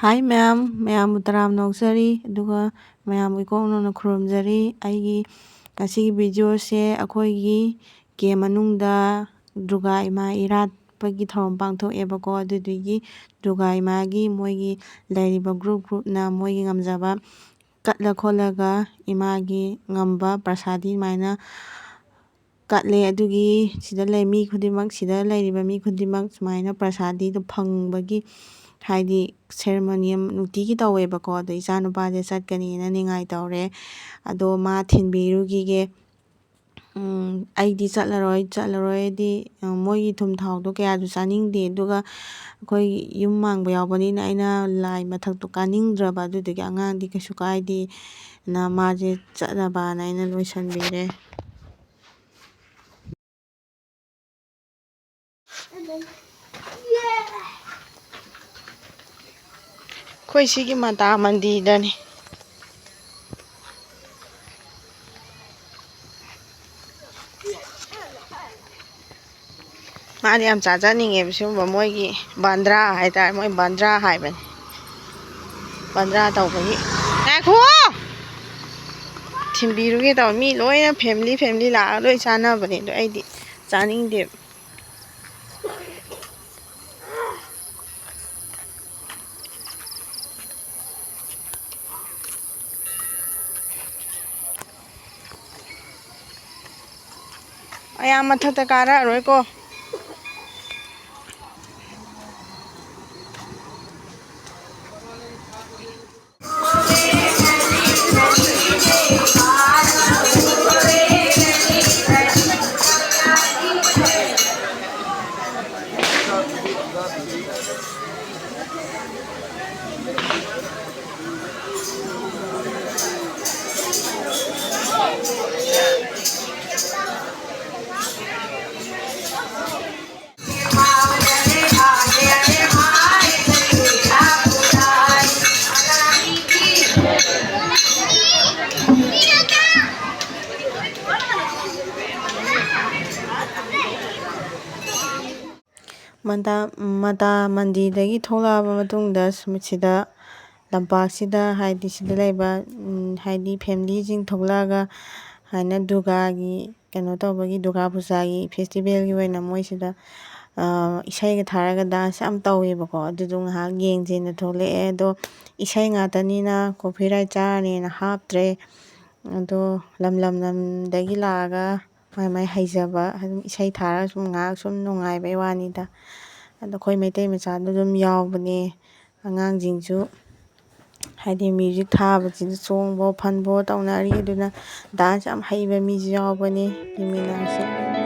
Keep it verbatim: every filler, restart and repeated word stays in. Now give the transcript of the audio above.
ꯍꯥꯏ ꯃꯌꯥꯝ, ꯃꯌꯥꯝꯕꯨ ꯇꯔꯥꯝꯅ ꯑꯣꯛꯆꯔꯤ, ꯑꯗꯨꯒ ꯃꯌꯥꯝꯕꯨ ꯏꯀꯣꯛ ꯅꯧꯅ ꯈꯨꯔꯨꯝꯖꯔꯤ꯫ ꯑꯩꯒꯤ ꯉꯁꯤꯒꯤ ꯚꯤꯗꯤꯑꯣꯁꯦ ꯑꯩꯈꯣꯏꯒꯤ ꯀꯦꯝ ꯃꯅꯨꯡꯗ ꯗꯨꯔꯒꯥ ꯏꯃꯥ ꯏꯔꯥꯠꯄꯒꯤ ꯊꯧꯔꯝ ꯄꯥꯡꯊꯣꯛꯑꯦꯕꯀꯣ꯫ ꯑꯗꯨꯗꯨꯒꯤ ꯗꯨꯔꯒꯥ ꯏꯃꯥꯒꯤ ꯃꯣꯏꯒꯤ ꯂꯩꯔꯤꯕ ꯒ꯭ꯔꯨꯞ ꯒ꯭ꯔꯨꯞꯅ ꯃꯣꯏꯒꯤ ꯉꯝꯖꯕ ꯀꯠꯂ ꯈꯣꯠꯂꯒ ꯏꯃꯥꯒꯤ ꯉꯝꯕ ꯄ꯭ꯔꯁꯥꯗꯤ ꯑꯗꯨꯃꯥꯏꯅ ꯀꯠꯂꯦ꯫ ꯑꯗꯨꯒꯤ ꯁꯤꯗ ꯂꯩ ꯃꯤ ꯈꯨꯗꯤꯡꯃꯛ, ꯁꯤꯗ ꯂꯩꯔꯤꯕ ꯃꯤ ꯈꯨꯗꯤꯡꯃꯛ ꯁꯨꯃꯥꯏꯅ ꯄ꯭ꯔꯁꯥꯗꯤꯗꯣ ꯐꯪꯕꯒꯤ, ꯍꯥꯏꯗꯤ ꯁꯦꯔꯦꯃꯣꯅꯤ ꯑꯃ ꯅꯨꯡꯇꯤꯒꯤ ꯇꯧꯋꯦꯕꯀꯣ꯫ ꯑꯗꯣ ꯏꯆꯥ ꯅꯨꯄꯥꯁꯦ ꯆꯠꯀꯅꯤꯅ ꯅꯤꯡꯉꯥꯏ ꯇꯧꯔꯦ꯫ ꯑꯗꯣ ꯃꯥ ꯊꯤꯟꯕꯤꯔꯨꯈꯤꯒꯦ꯫ ꯎꯝ, ꯑꯩꯗꯤ ꯆꯠꯂꯔꯣꯏ, ꯆꯠꯂꯔꯣꯏꯗꯤ, ꯎꯝ, ꯃꯣꯏꯒꯤ ꯊꯨꯝ ꯊꯥꯎꯗꯣ ꯀꯌꯥꯁꯨ ꯆꯥꯅꯤꯡꯗꯦ꯫ ꯑꯗꯨꯒ ꯑꯩꯈꯣꯏ ꯌꯨꯝ ꯃꯥꯡꯕ ꯌꯥꯎꯕꯅꯤꯅ ꯑꯩꯅ ꯂꯥꯏ ꯃꯊꯛꯇꯣ ꯀꯥꯅꯤꯡꯗ꯭ꯔꯕ꯫ ꯑꯗꯨꯗꯨꯒꯤ ꯑꯉꯥꯡꯗꯤ ꯀꯩꯁꯨ ꯀꯥꯏꯗꯦꯅ ꯃꯥꯁꯦ ꯆꯠꯅꯕꯅ ꯑꯩꯅ ꯂꯣꯏꯁꯟꯕꯤꯔꯦ꯫ ꯑꯩꯈꯣꯏ ꯁꯤꯒꯤ ꯃꯇꯥ ꯃꯟꯗꯤꯔꯗꯅꯤ꯫ ꯃꯥꯗꯤ ꯌꯥꯝ ꯆꯥꯖꯅꯤꯡꯉꯦꯕ ꯁꯤꯒꯨꯝꯕ ꯃꯣꯏꯒꯤ ꯕꯥꯟꯗ꯭ꯔꯥ ꯍꯥꯏꯇꯥꯔꯦ, ꯃꯣꯏ ꯕꯥꯟꯗ꯭ꯔꯥ ꯍꯥꯏꯕꯅꯤ꯫ ꯕꯥꯟꯗ꯭ꯔꯥ ꯇꯧꯕꯒꯤ꯫ ꯉꯥꯏꯈꯨꯑꯣ! ꯊꯤꯟꯕꯤꯔꯨꯒꯦ ꯇꯧꯕ꯫ ꯃꯤ ꯂꯣꯏꯅ ꯐꯦꯃꯤꯂꯤ ꯐꯦꯃꯤꯂꯤ ꯂꯥꯛꯑꯒ ꯂꯣꯏ ꯆꯥꯅꯕꯅꯦ, ꯑꯗꯣ ꯑꯩꯗꯤ ꯆꯥꯅꯤꯡꯗꯦꯕ꯫ ꯑꯌꯥꯝ ꯃꯊꯛꯇ ꯀꯥꯔꯛꯑꯔꯣꯏꯀꯣ꯫ ꯃꯟꯗꯥ ꯃꯟꯗꯥ ꯃꯟꯗꯤꯔꯗꯒꯤ ꯊꯣꯛꯂꯛꯑꯕ ꯃꯇꯨꯡꯗ, ꯁꯤꯗ ꯂꯝꯄꯥꯛꯁꯤꯗ, ꯍꯥꯏꯗꯤ ꯁꯤꯗ ꯂꯩꯕ, ꯎꯝ, ꯍꯥꯏꯗꯤ ꯐꯦꯃꯤꯂꯤꯁꯤꯡ ꯊꯣꯛꯂꯛꯑꯒ, ꯍꯥꯏꯅ ꯗꯨꯔꯒꯥꯒꯤ ꯀꯩꯅꯣ ꯇꯧꯕꯒꯤ, ꯗꯨꯔꯒꯥ ꯄꯨꯖꯥꯒꯤ ꯐꯦꯁꯇꯤꯚꯦꯜꯒꯤ ꯑꯣꯏꯅ ꯃꯣꯏꯁꯤꯗ, ꯑ, ꯏꯁꯩꯒ ꯊꯥꯔꯒ ꯗꯥꯟꯁ ꯌꯥꯝ ꯇꯧꯋꯦꯕꯀꯣ꯫ ꯑꯗꯨꯗꯣ ꯉꯥꯏꯍꯥꯛ ꯌꯦꯡꯁꯦꯅ ꯊꯣꯛꯂꯛꯑꯦ꯫ ꯑꯗꯣ ꯏꯁꯩ ꯉꯥꯛꯇꯅꯤꯅ ꯀꯣꯄꯤꯔꯥꯏꯠ ꯆꯥꯔꯅꯤꯅ ꯍꯥꯞꯇ꯭ꯔꯦ꯫ ꯑꯗꯣ ꯂꯝ ꯂꯝ ꯂꯝꯗꯒꯤ ꯂꯥꯛꯑꯒ ꯃꯥꯏ ꯃꯥꯏ ꯍꯩꯖꯕ ꯑꯗꯨꯝ ꯏꯁꯩ ꯊꯥꯔꯒ ꯁꯨꯝ ꯉꯥꯏꯍꯥꯛ ꯁꯨꯝ ꯅꯨꯡꯉꯥꯏꯕꯩ ꯋꯥꯅꯤꯗ꯫ ꯑꯗꯣ ꯑꯩꯈꯣꯏ ꯃꯩꯇꯩ ꯃꯆꯥꯗꯣ ꯑꯗꯨꯝ ꯌꯥꯎꯕꯅꯦ꯫ ꯑꯉꯥꯡꯁꯤꯡꯁꯨ ꯍꯥꯏꯗꯤ ꯃ꯭ꯌꯨꯖꯤꯛ ꯊꯥꯕꯁꯤꯗ ꯆꯣꯡꯕꯣ ꯐꯟꯕꯣ ꯇꯧꯅꯔꯤ꯫ ꯑꯗꯨꯅ ꯗꯥꯟꯁ ꯌꯥꯝ ꯍꯩꯕ ꯃꯤꯁꯨ ꯌꯥꯎꯕꯅꯦ ꯂꯤꯃꯤꯅꯥꯁꯦ꯫